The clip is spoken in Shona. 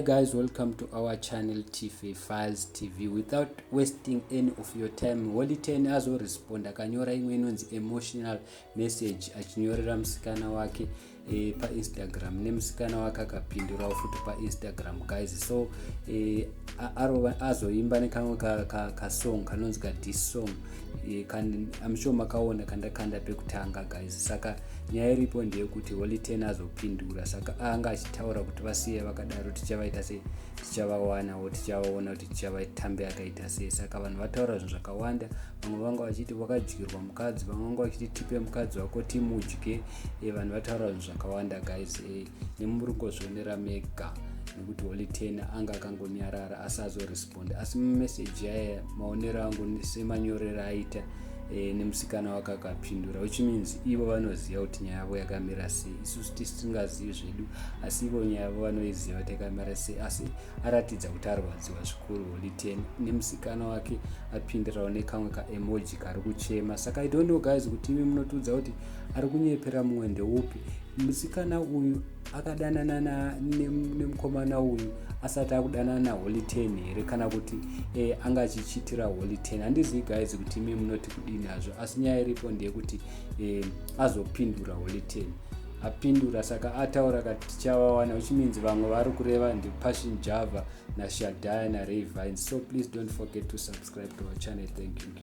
Hi guys, welcome to our channel TF Files TV. Without wasting any of your time, Holy Ten azoresponda, akanyora imwe inonzi emotional message achinyorera musikana wake paInstagram, nemusikana wake akapindurawo futi paInstagram, guys. So arova azoimba nekamwe kasong kanonzi kadiss song. I'm sure makaona kandakanda pekutanga, guys. Saka nyaya iripo ndeyekuti Holy Ten azopindura, saka anga achitaura kuti vasiye vakadaro, tichavaita sei, tichavawanawo, tichavaona kuti tichavatambe yakaita sei. Saka vanhu vataura zvinhu zvakawanda. Vamwe vanga vachiti wakadyirwa mukadzi, vamwe vanga vachiti tipe mukadzi wako timudye. Vanhu vataura zvinhu zvakawanda, guys. Nemuri kungozvionera mega nekuti Holy Ten anga akangonyarara asi azoresponda. Asi mumeseji yaya, maonero angu semanyorero aita nemusikana wake akapindura, which means ivo vanoziva kuti nyaya yavo yakamira sei. Isusu tisingazivi zvedu, asi ivo nyaya yavo vanoiziva kuti yakamira sei. Asi aratidza kuti arwadziwa zvikuru Holy Ten, nemusikana wake apindirawo nekamwe kaemoji kari kuchema. Saka I don't know, guys, kuti imi munotiudza kuti ari kunyepera mumwe ndeupi. Musikana uyu akadanana nemukomana uyu asati akudanana naHoly Ten here, kana kuti anga achichitira Holy Ten? Handizivi, guys, kuti imi munoti kudini hazvo, asi nyaya iripo ndeyekuti azopindura Holy Ten, apindura. Saka ataura kati tichavawana, which means vamwe vari kureva ndiPassion Java naShadaya naRay Vines. So please don't forget to subscribe to our channel. Thank you.